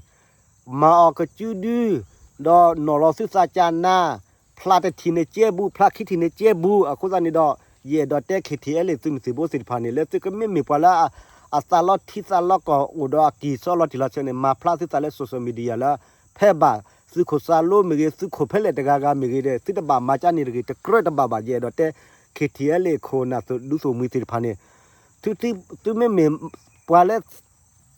မၤအီၤကစုဒု, ဒီးနီၣ်လီၤသုသးကၢ်နၤ, ဖျါတထံၣ်န့ၣ်ကဲဘူး, ဖျါခံထံၣ်န့ၣ်ကဲဘူး, အဃိသတးန့ၣ်ဒီး ယအဲၣ်ဒိးတဲ KTLA သုးမုၢ်သံၣ်ဘိသ့ၣ်တဖၣ်န့ၣ် လၢသုကမ့ၢ်မ့ၢ်ပှၤလၢ အသးလီထံသးလီကီၢ်အိၣ်ဒီးအကံၢ်စီလီၤတံၢ်လီၤဆဲးန့ၣ် မၤဖျါသုသးလၢ social media လၢ ဖဲဘၣ်သုးခိၣ်စၢ်လိမ့ၢ်ဂ့ၤ သုးခိၣ်ဖဲလဲၣ်တဂၤဂၤမ့ၢ်ဂ့ၤဒီး သုတဘၣ်မၤကၢန့ၣ်တဂ့ၤ တကြၢးတဘၣ်ဘၣ် ယအဲၣ်ဒိးတဲ KTLA ခိၣ်နၢ်သုးဒူသုးမုၢ်သ့ၣ်တဖၣ်န့ၣ် သုမ့မ့ၢ်ပှၤလၢ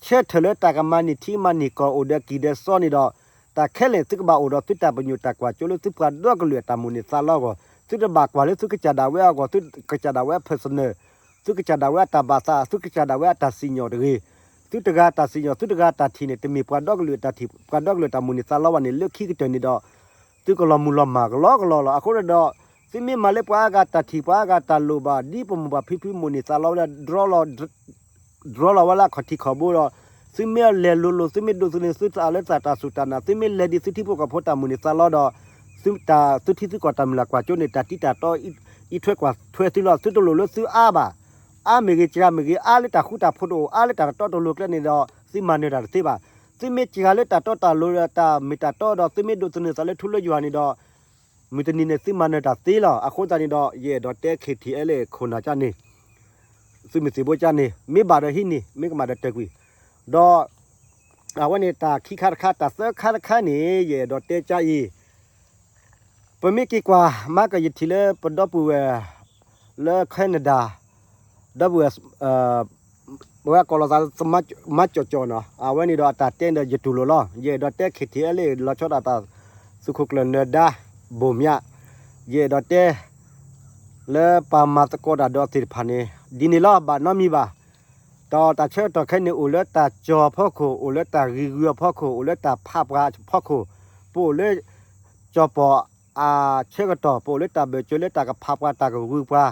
ဆၢထၢၣ်လၢတၢ်ကမၤန့ၢ်ထံမၤန့ၢ်ကီၢ်အိၣ်ဒီးကံၢ်ဒီးစီန့ၣ်ဒီး တၢ်ခဲလၢာ်သုကဘၣ်အိၣ်ဒီးသုတၢ်ပညိၣ်တၢ်ကွၢ်စိလၢသုပှၤဒီကလုာ်အတၢ်မိၣ်န့ၢ်သးလီအဂီၢ် သုတဘၣ်ကွၢ်လၢသုကစၢ်ဒၣ်ဝဲအဂီၢ် သုကစၢ်ဒၣ်ဝဲအ personal သုကစၢ်ဒၣ်ဝဲအတၢ်ဘၣ်သး သုကစၢ်ဒၣ်ဝဲအတၢ်စံၣ်ညီၣ်တဂ့ၤ သုတဂၤတၢ်စံၣ်ညီၣ် သုတဂၤတၢ်ထံၣ်န့ၣ် တမ့ၢ်ပှၤဒီကလုာ်အတၢ်ထံၣ် ပှၤဒီကလုာ်တၢ်မိၣ်န့ၢ်သးလီဘၣ်န့ၣ် လၢခံကတၢၢ်န့ၣ်ဒီး သုကလီၤမုၢ်လီၤမၢ်ကလီကလီလီၤ. အဃိဒီး သုမ့ၢ်မၤလၢပှၤအါဂၤတၢ်ထံၣ် ပှၤအါဂၤတၢ်လိၣ်ဘၣ် ဒ်ပမိၢ်ပၢ်ဖံဖုမိၣ်န့ၢ်သးလီဝဲဒၣ် ဒြီလီၤဝဲလၢအခီၣ်ထံးခီၣ်ဘိဒီး သုမ့ၢ်လဲၤလိၤလိၤ သုမ့ၢ်ဒိးသန့ၤသုသးလၢတၢ်စူၢ်တၢ်နာ် သုမ့ၢ်လဲၤဒ်သုထံဖိကီၢ်ဖိတၢ်မိၣ်န့ၢ်သးလီဒီး သုတၢ်သုထံသုကီၢ်တၢ်မုၢ်လၢ်ကွၢ်စိန့ၣ် တၢ်တံတၢ်တီအံးထွဲကွၢ်ထွဲသုလီၤ. သုတလိၣ်လၢသုအါဘၣ်. အါမ့ၢ်ဂ့ၤ စှၤမ့ၢ်ဂ့ၤ အါလၢတၢ်ဃူတၢ်ဖိးတအိၣ် အါလၢတၢ်တတီတလိၤကျဲန့ၣ်ဒီး သုမၤနၢၤတၢ်တသ့ဘၣ်. သုမ့ၢ်စှၤလၢတၢ်တီတၢ်လိၤဒီးတၢ်မ့ၢ်တၢ်တီဒီး သုမ့ၢ်ဒိးသန့ၤသးလၢထူလၢယွၤန့ၣ်ဒီး မုၢ်တနံၤန့ၣ် သုမၤနၢၤတၢ်သ့လီၤ. အဃိသတးန့ၣ်ဒီး ယအဲၣ်ဒိးတဲ KTLA ခိၣ်နၢ်ကၢ်န့ၣ် သုးမုၢ်သံၣ်ဘိကၢ်န့ၣ် မ့ၢ်ဘၣ်ဒီးဟံးန့ၢ် မ့ၢ်ကမၣ်ဒီးတၢၢ်ကွံာ် ဒီး အဝဲန့ၣ်တၢ်ခံခါတခါ တၢ်သၢခါတခါန့ၣ် ယအဲၣ်ဒိးတဲကၢ်အံၤ ပမ့ၢ်က့ၤကွၢ် မၤကယထံၣ်လၢပဒီပုၢ်ဝဲၢ် လၢ Canada ဒီပုၢ်ဝဲၢ် ပဝဲကိးလီၤသး မၤကၠီၣ်ကၠီၣ်နီၤ အဝဲန့ၣ်ဒီးအတၢ်တဲဒီးယတူၢ်လိာ်လီၤ. ယအဲၣ်ဒိးတဲ KTLA လီၤဆီဒၣ်တၢ် သုးခိၣ်ကျၢၢ်နၢၤဒါ ဘိၣ်မၠး ယအဲၣ်ဒိးတဲ လၢပှၤမၤသကိးတၢ်ဒီးသ့ၣ်တဖၣ်န့ၣ် ဒ်န့ၣ်လီၤ ဘၣ်နီတမံၤဘၣ်. ဒီးတၢ်ဆၢကတီၢ်ခဲအံၤန့ၣ် အိၣ်လၢတၢ်ကၠီၣ်အဖီခိၣ် အိၣ်လၢတၢ်ဂံၢ်ဂုာ်အဖီခိၣ် အိၣ်လၢတၢ်ဖးပှၤအဖီခိၣ်, ပအိၣ်လၢ ကၠီၣ်ပီၣ်အဆၢကတီၢ် ပအိၣ်လၢတၢ်ဘၢၣ်စၢၤလၢတၢ်ကဖးပှၤတၢ်ကဂုာ်ပှၤ,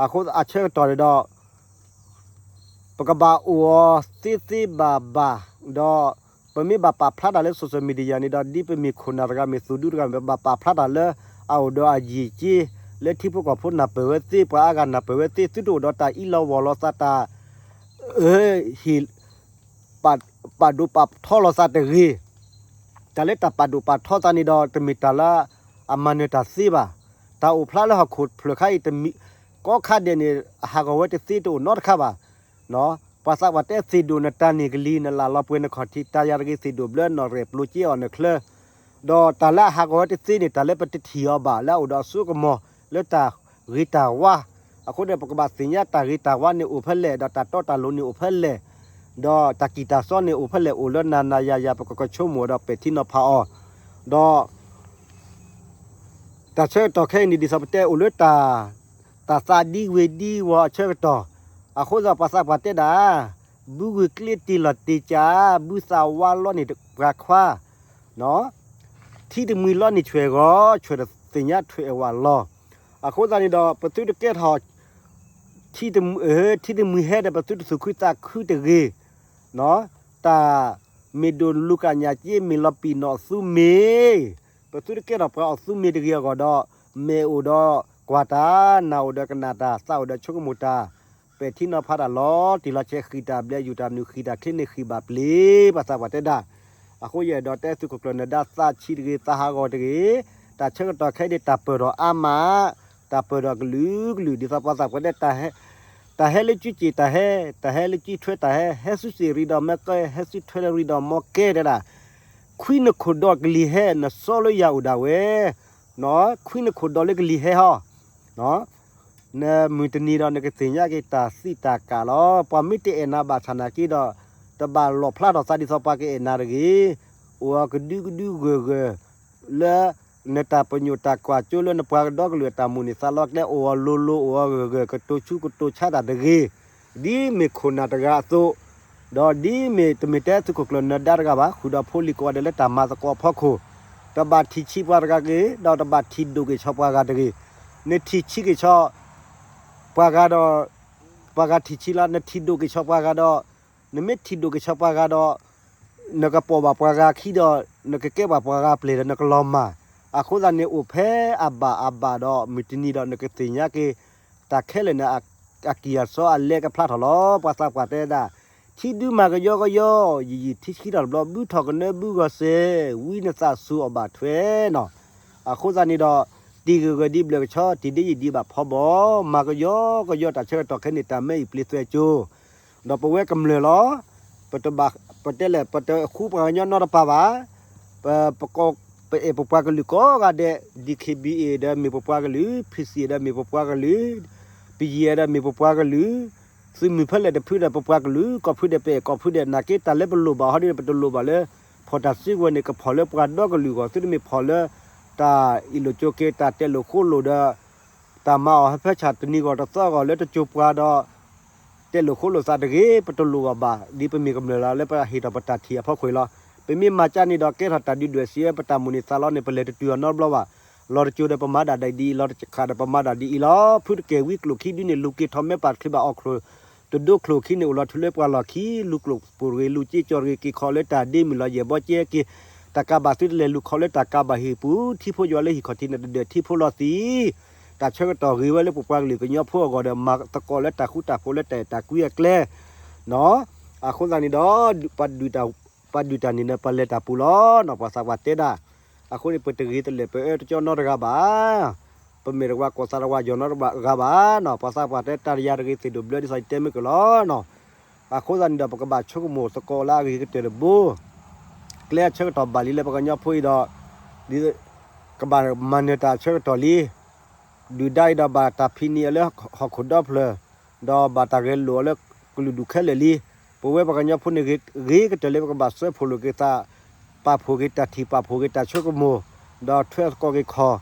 အဃိအဆၢကတီၢ်န့ၣ်ဒီး ပကဘၣ်အိၣ်အီၤသ့သ့ဘၣ်ဘၣ်, ဒီးပမ့ၢ်ဘၣ်ပာ်ဖျါတၢ်လၢ social media န့ၣ်ဒီး ဒ်ပမ့ၢ်ခိၣ်နၢ်တဂၤမ့ၢ်သုးဒူတဂၤမ့ၢ် ပဘၣ်ပာ်ဖျါတၢ်လၢအအိၣ်ဒီးအယံာ်က့ လၢထံဖိကီၢ်ဖိနၢ်ပၢၢ်ဝဲသ့ ပှၤအါဂၤနၢ်ပၢၢ်ဝဲသ့ သုတအိၣ်ဒီးတၢ်အံးလီၤဝီၢ်လီၤသးတၢ် ဟ့ၣ် ပာ်ဒိၣ်ပာ်ထီလီၤသးတဂ့ၤ. တၢ်လၢတၢ်ပာ်ဒိၣ်ပာ်ထီသးန့ၣ်ဒီး တမ့ၢ်တၢ်လၢအမၤနၢၤတၢ်သ့ဘၣ်. တၢ်အိၣ်ဖျါလၢဟီၣ်ခိၣ်ဖျၢၣ်ခါအံၤ တမံၤ ကိးခါဒဲးန့ၣ် အဟးဂီၤဝဲတသ့တအိၣ်နီတခါဘၣ်. ပှၤသးပှၢ်တဲသ့ၣ်ဒိၣ်နတၢ်န့ၢ်ကလံၤ နလၢ်လီၤပှဲၤနခီၣ်ထံး တၢ်ယၤတဂ့ၤ သ့ၣ်ဒိၣ်ဘျၢနီၣ်ရဲၣ်ပျိက့အီၣ်နချၢ ဒီးတၢ်လၢအဟးဂီၤဝဲတသ့န့ၣ် တၢ်လၢပတထံၣ်အီၤဘၣ် လၢအအိၣ်ဒီးအစိကမီၤ လၢတၢ်ဂ့ၤတၢ်ဝါ, အဃိန့ၣ် ပကဘၣ်သ့ၣ်ညါတၢ်ဂ့ၤတၢ်ဝါန့ၣ်အိၣ်ဖဲလဲၣ် ဒီးတၢ်တီတၢ်လိၤန့ၣ်အိၣ်ဖဲလဲၣ်, ဒီးတၢ်ကံၢ်တၢ်စီန့ၣ်အိၣ်ဖဲလဲၣ် အိၣ်လၢနၤနၤယၤယၤ ပကကဆိကမိၣ်ဒီးပဲာ်ထံနီၤဖးအီၤ, ဒီး တၢ်ဆၢကတီၢ်ခဲအံၤန့ၣ် ဒ်သိးပတဲအိၣ်လၢတၢ် တၢ်သးဒံဝ့ၤဒံဝီၤအဆၢကတီၢ်, အဃိသတးပှၤသးပှၢ်တဲဒၣ်, ဘုဂုာ်ကျ့တ့ၢ်လီၤတ့ၢ်ကၢ်, ဘုသးဝါလီန့ၢ်ပှၤခွါ, ထံတမှံၤလီန့ၢ်ဆွဲၣ်ဂီၤ, ဆွဲၣ်တသ့ၣ်ညါထွဲးအဝၣ်လီၤ. အဃိသတးန့ၣ်ဒီး ပသုတကဲထီၣ် ထံတမှံၤဟဲဒီး ပသုတသူၣ်ခုသးခုတဂ့ၤ, တၢ်မ့ၢ်ဒိၣ်လူၤကၣ်ညၣ်က့ မ့ၢ်လီၤပံာ်နီၣ်အသူမ့ၢ်, ပသုတကဲထီၣ်ပှၤအီၣ်သူမ့ၢ်တဂ့ၤအဂီၢ်ဒီး, မဲာ်အိၣ်ဒီးကွၢ်တၢ်, နၢ်အိၣ်ဒီးကနၣ်တၢ်, သးအိၣ်ဒီးဆိကမိၣ်တၢ်, ပဲာ်ထံနီၤဖးတၢ်လီၤတံၢ်လီၤဆဲး ဃံးတၢ်ဘျဲးယူၢ်တၢ်နုာ် ဃံးတၢ်ချ့န့ၣ်ဃံးဘၣ်ပျ့ၤ ပှၤသးပှၢ်တဲဒၣ်. အဃိယအဲၣ်ဒိးတဲသုးခိၣ်ကျၢၢ်နၢၤဒါ သးဆံးတဂ့ၤ သးဟးဂီၤတဂ့ၤ, တၢ်ဆၢကတီၢ်ခဲအံၤန့ၣ် တၢ်ပၢၢ်ထီၣ်အါမး, တၢ်ပၢၢ်ထီၣ်ကလုာ်ကလုာ် ဒ်သိးပှၤသးပှၢ်တဲ တၢ်ဟဲလၢစုစ့ၣ်တၢ်ဟဲ, တၢ်ဟဲလၢစုထွဲတၢ်ဟဲ, ဟဲဆူစ့ၣ်ရံဒီးမၢကဲ, ဟဲဆူထွဲလၢရံဒီးမၢကဲတဲဒၣ်. ခွံနခိၣ်ဒီးကလံၤဟဲ နစီလၢယၤအိၣ်ဒၣ်ဝဲ, ခွံနခိၣ်ဒီးလၢကလံၤဟဲဟီ, နမုၢ်တနံၤဒီးနကသ့ၣ်ညါက့ၤတၢ်သံတၢ်ကၣ်လီၤ. ပှၤမ့ၢ်တအဲၣ်နၤဘၣ်ဆၣ်နာ်က့ဒီး, တဘၣ်လီၣ်ဖျါထီၣ်သးဒ်သိးပှၤကအဲၣ်နၤတဂ့ၤ. အိၣ်အီၤကဒုကဒုဂၢၢ်ဂၢၢ် လၢ နတၢ်ပညိၣ်တၢ်ကွၢ်စိလၢနပှၤကဒီကလုာ်အတၢ်မိၣ်န့ၢ်သးလီကျဲ အိၣ်အီၤလိၤလိၤ အိၣ်အီၤဂၢၢ်ဂၢၢ် ကတိၤဆူကတိၤဆါတၢ်တဂ့ၤ, ဒ်မ့ၢ်ခိၣ်နၢ်တဂၤအသိး, ဒီးဒ်မ့ၢ်တမ့ၢ်တဲသုးခိၣ်ကျၢၢ်နၢၤဒါတဂၤဘၣ် ဃုာ်ဒီးဖိလံၤကိးဂၤဒဲးလၢတၢ်မၤသကိးအဖီခိၣ်, တဘၣ်ထံၣ်ဆံးပှၤတဂၤတဂ့ၤ, ဒီးတဘၣ်ထံၣ်ဒိၣ်က့ၤဆီပှၤဂၤတဂ့ၤ. နထံၣ်ဆံးက့ၤဆီ ပှၤဂၤဒီး ပှၤဂၤထံၣ်ဆံးလီၤ, နထံၣ်ဒိၣ်က့ၤဆီပှၤဂၤဒီး, နမ့ၢ်ထံၣ်ဒိၣ်က့ၤဆီပှၤဂၤဒီး နကပိာ်ဘၣ်ပှၤဂၤခံဒီး နကကဲဘၣ်ပှၤဂၤပျဲၢ်ဒီးနကလီၤမၢ်. အဃိသတးန့ၣ် အိၣ်ဖဲအဘၣ်အဘၣ်ဒီး မုၢ်တနံၤဒီးနကသ့ၣ်ညါက့ၤ တၢ်ခဲလၢာ်န့ၣ် အကံၢ်အစီအလဲကဖျါထီၣ်လီၤ. ပှၤသးပှၢ်တဲဒၣ်, ထံဒုမၤကယီကယီ, ယံာ်ယံာ်ထံဆှံထီၣ်တဘျီ ဘုထီၣ်ကနၢဘုဂီၤစဲး, ဝံနသးစူၤအီၣ်ဘၣ်ထွဲနီၤ. အဃိသတးန့ၣ်ဒီး တံၤဂ့ၤဂ့ၤဒ်ဘျၢၣ်ကဆီ တံၤဒ်ယံာ်ဒ်ဘၣ်ဖီဘီ, မၤကယီကယီတၢ်ဆၢကတီၢ်ခဲန့ၣ် တၢ်မၢအံၤပျ့သွဲကၠိ, ဒီးပဝဲကမျၢၢ်လီၤ. ပတဘၣ် ပတဲလဲၣ် ပတဃူပှၤကညီနီတပၤဘၣ်. ပ ပကိး ပအဲၣ်ပပှၤကလုာ်ကိးဂၤဒဲး, DKBA ဒီးမ့ၢ်ပပှၤကလုာ်, PC ဒီးမ့ၢ်ပပှၤကလုာ်, ပယဲၢ်ဒီးမ့ၢ်ပပှၤကလုာ်, သုးမုၢ်ဖဲလဲၣ်တဖုဒီးပပှၤကလုာ်, ကီၢ်ဖုဒီးပအဲၣ်ကီၢ်ဖုဒီး နာ်က့တၢ်လၢပလိၣ်ဘၣ်ဟီဒ်န့ၣ် ပတလိၣ်ဘၣ်လၢ ဖီၣ်တၢ်စုကဝဲၤန့ၣ် ကဖီၣ်လၢပှၤဒီကလုာ်အဂီၢ် သုတမ့ၢ်ဖီၣ်လၢ တၢ်အ့ၣ်လိာ်ကၠိက့ၤ တၢ်တဲလိာ်ဃိလိာ်ဒီး တၢ်မၤအီၣ်ဟၢဖၢဆၣ်တနံၤဂီၢ်တသီဂီၢ်လၢတစိၤပှၤဒီး တဲလိာ်ဃိလိာ်သးတဂ့ၤ, ပတလိၣ်ဘၣ်ဘၣ်, ဒ်ပမ့ၢ်ကမျၢၢ်လီၤ လၢပဟ့ၣ်ထီၣ်ပတၢ်ထံၣ်အဖီခိၣ်အံၤလီၤ. ပမ့ၢ်မၤကၠၢန့ၣ်ဒီး ကဲထီၣ်တၢ်ဒုၣ်ဒွဲၣ်စံးဝဲ ပတၢ်မိၣ်န့ၢ်သးလီန့ၣ် ပလဲၤတတုၤအီၤနီတဘျီဘၣ်. လီၤတစိၤဒီးပမၤဒၣ်ဒ်အံၤ, လီၤတခးဒီးပမၤဒၣ်ဒ်အံၤလီၤ. ဖုတကဲၢ်ဝံကျိာ်ခံဒုန့ၣ် လူၤက့ၤထီၣ်မဲပၢ်တချ့ဘၣ်အီၣ်ချိၣ် တဒိချိၣ်ခံန့ၣ် အိၣ်လီၤထူလၢပှၤလီၢ်ခံ, လူၤကျိာ်ပိၢ်တဂ့ၤ လူၤက့ၤကၠီတဂ့ၤ က့ၤခီလၢတၢ်ဒ့မုၢ်လီၤယဲၢ်ဘီကဲက့ၤ, တၢ်ကးဘၣ်သုတလဲၤလူၤခီလၢတၢ်ကးဘၣ်ဟံၣ်ပူၤ, ထံဖိယွၤလၢဟံၣ်ခီၣ်ထံးန့ၣ်တဒၢးထံဖိလီၤသံး တၢ်ဆၢကတီၢ်ဂ့ၤဝဲလၢပပှၤကလုာ်ကညီဖိအဂီၢ်ဒီး မၤသကိးလၢတၢ်ဃူတၢ်ဖိးလၢတၢ်အဲၣ်တၢ်ကွံအကျဲနီၤ. အဃိသတးန့ၣ်ဒီး ပှၤဒုးတၢ်န့ၣ်ဒီး ပလဲၤတၢ်ပူၤလီၤနီၤ. ပှၤသးပှၢ်တဲဒၣ်, အဃိန့ၣ် ပတဂ့ၤတလဲာ် ပအၢတကၠီနီတဂၤဘၣ်, ပမဲာ်တဝါကိးသးတဝါယီၤနီတဂၤဘၣ်နီၤ. ပှၤသးပှၢ်တဲတၢ်တယၤတဂ့ၤသ့ၣ်ဒိၣ်ဘျၢဒ်သိးယတဲမ့ၢ်ကလီၤနီၤ. အဃိသတးန့ၣ်ဒီး ပကဘၣ်ဆိကမိၣ်သကိးလၢအဂ့ၤကတၢၢ်တဘိ, ကျဲအဆၢကတီၢ်ဘၣ်လံလၢပှၤကညီဖိအံၤဒီး ကဘၣ်မၤနၢၤတၢ်အဆၢကတီၢ်လံ. ဒုၣ်ဒါအံၤဒီးဘၣ်တၢ်ဖံးနံၤအီၤလၢဟီၣ်ခိၣ်ဒီဖျၢၣ်, ဒီးဘၣ်တၢ်ဂဲၤလိာ်အီၤလၢကလုာ်ဒူၣ်ခဲလၢာ်လံ. ပဝဲပှၤကညီဖိန့ၣ် ဂ့ၤကတၢၢ်လၢပကဘၣ်စၢဖှိၣ်လိာ်က့ၤသး, ပာ်ဖှိၣ်က့ၤတၢ်ထံၣ်ပာ်ဖှိၣ်က့ၤတၢ်ဆိကမိၣ်, ဒီးထွဲသကိးက့ၤခီၣ်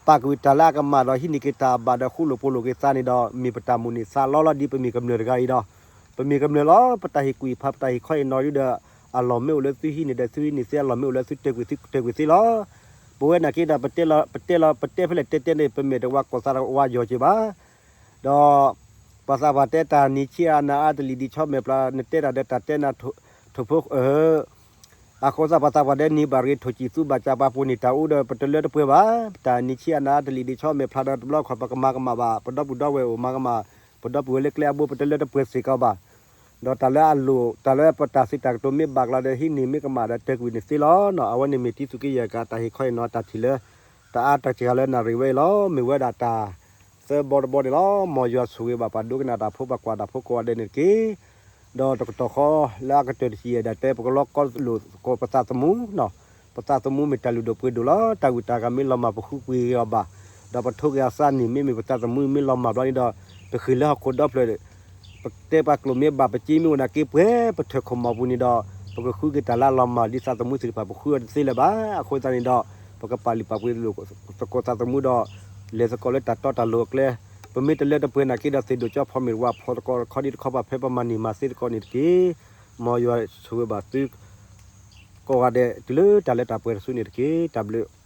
ပာ်ကွံာ်တၢ်လၢအကမၣ်ဒီးဟံးန့ၢ်က့ၤတၢ်အဘၣ်ဒီးဃူလိာ်ဖိးလိာ်က့ၤသးန့ၣ်ဒီး မ့ၢ်ပတၢ်မိၣ်န့ၢ်သးလီလီၤ ဒ်ပမ့ၢ်ကမျၢၢ်တဂၤအံၤဒီး ပမ့ၢ်ကမျၢၢ်လီၤ. ပတၢ်ဟ့ၣ်ကူၣ်ဟ့ၣ်ဖး ပတၢ်ဟ့ၣ်ခီဟ့ၣ်နီၤဒ်ဒီး အလီၢ်မ့ၢ်အိၣ်လၢသုဟံးန့ၢ်ဒီးသုဟံးန့ၢ်သ့ အလီၢ်မ့ၢ်အိၣ်လၢသုတၢၢ်ကွံာ်သုတၢၢ်ကွံာ်သ့လီၤ. ပဝဲနာ်က့ဒီး ပတဲလီၤ ပတဲလီၤ ပတဲဖဲလဲၣ်တဲတဲန့ၣ် ပမဲာ်တဝါကိးသးတဝါယီၤက့ၤဘၣ် ဒီး ပှၤသးပှၢ်တဲတၢ်နံၤဆံးအါနၤအါတလံၤဒ်ဆီမဲာ်ပျၢ် နတဲတၢ်ဒီးတၢ်တဲနၤထိၣ်ဖိ အဃိသတး ပှၤသးပှၢ်ဒီးနံၤဘၣ်ရ့ထိၣ်စံၣ်သူဘၣ်စၢ်ပာ်ဖှိၣ်န့ၢ်တၢ်အူဒီး ပတလၢတပှဲၤဘၣ်. တၢ်နံၤဆံးအါနၤအါတလံၤဒ်ဆီမဲာ်ပျၢ်ဒီးတဘျီခီၣ် ပကမၤကမၣ်ဘၣ် ပဒီပုၢ်ဒီဝဲၢ်အိၣ်မၤကမၣ် ပဒီပုၢ်ဝဲၢ်လၢကျဲအဘိ ပတလၢတပှဲၤစ့ၢ်ကီးဘၣ်. ဒီးတၢ်လၢအလိၣ် တၢ်လၢပတၢ်စံးတၢ်ကတိၤမ့ၢ်ဘၣ်ကျီဒီး ဟံးန့ၢ်မ့ၢ်ကမၣ်ဒီးတၢၢ်ကွံာ်န့ၣ်သ့လီၤ. အဝဲန့ၣ်မ့ၢ်တံၤသူၣ်က့ယဲၢ်ကး တၢ်ဟ့ၣ်ခီဟ့ၣ်နီၤတၢ်ထံၣ်လၢ တအါတစှၤလၢနၣ်ရံၣ်ဝဲအံၤလီၤ. မ့ၢ်ဝဲဒၣ်တၢ်သၢဘီတဘီန့ၣ်လီၤ. မ်ယွၤဆိၣ်ဂ့ၤဘၣ်ပှၤဒိကနၣ်တၢ်ဖိ ပှၤကွၢ်တၢ်ဖိကိးဂၤဒဲးန့ၣ်တက့ၢ်. ဒီးတကတီၢ်ဃီလၢအကတၢၢ်တဆံယဲၢ်ဒၣ်တဲ ပကလီၤကီလိာ်သကိးပသးသမူ ပသးသမူမ့ၢ်တၢ်လုၢ်ဒိၣ်ပှ့ၤဒိၣ်လီၤ. တၢ်ဂုၤတၢ်ဂၤမ့ၢ်လီၤမၢ် ပဃုကွံာ်ဂ့ၤအီၤဘၣ်, ဒီးပထိးက့ၤအသးန့ၣ် မ့မ့ၢ်ပသးသမူမ့ၢ်လီၤမၢ်ဘျီန့ၣ်ဒီး ပဃ့ၢ်လၢဟီၣ်ခိၣ်ဒီဖျၢၣ် ပတဲပှၤကျိာ်မ့ၢ်ဘၣ် ပစ့မ့ၢ်အိၣ်နာ်က့ပှဲၤ ပထၢၣ်ခိၣ်မီၢ်ပူၤန့ၣ်ဒီး ပကဃုက့ၤတၢ်လၢအလီၤမၢ် ဒ်သးသမူသ့ၣ်တဖၣ် ပဃုအီၤတသ့လၢၤဘၣ်. အဃိသတးန့ၣ်ဒီး ပကပာ်လုၢ်ပာ်ပှ့ၤလိာ်သကိးသးသမူဒီး လဲၤသကိးလၢတၢ်တီတၢ်လိၤအကျဲ, ပမ့ၢ်တလၢတပှဲၤနာ်က့ဒီး သ့ၣ်ဒိၣ်ကၠီဖီမ့ၢ်တဝါ ဖီၣ်သကိးတခီဒ်တခီ ပှၤဖဲပမၤန့ၢ်မၤသ့သကိးန့ၣ်တက့ၢ်. မ်ယွၤဆိၣ်ဂ့ၤဘၣ်သု ကိးဂၤဒဲး တုၤလၢတၢ်လၢတၢ်ပှဲၤတစုန့ၣ်တက့ၢ်. တၢ်ဘျုး